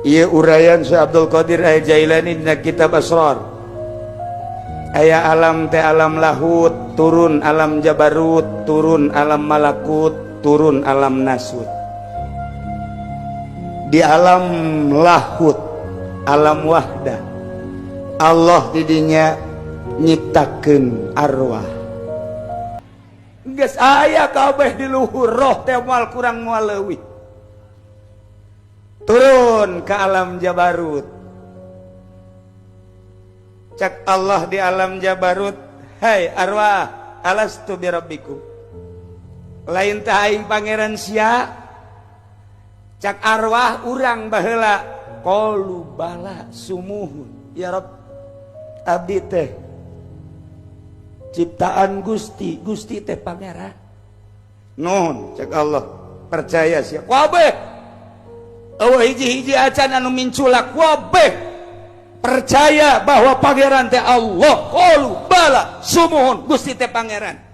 Ieu uraian Syekh Abdul Qadir Al Jailani dina kitab Asrar. Aya alam teh alam lahut, turun alam jabarut, turun alam malakut, turun alam nasut. Di alam lahut, alam wahdah, Allah didinya nyiptakeun arwah. Geus aya kabeh di luhur, roh teh moal kurang moal leuwih. Turun ke alam jabarut, cek Allah di alam jabarut, "Hai arwah, alastu birabbikum? Lain teh aing pangeran sia?" Cak arwah urang baheula, qalu bala, sumuhun ya Rabb, abdi teh ciptaan Gusti, Gusti teh pangeran. Nuhun, cek Allah, percaya sia kabeh. Euweuh hiji-hiji acan anu minculak, kabeh percaya bahwa pangeran teh Allah. Qalu bala, sumuhun, Gusti teh pangeran.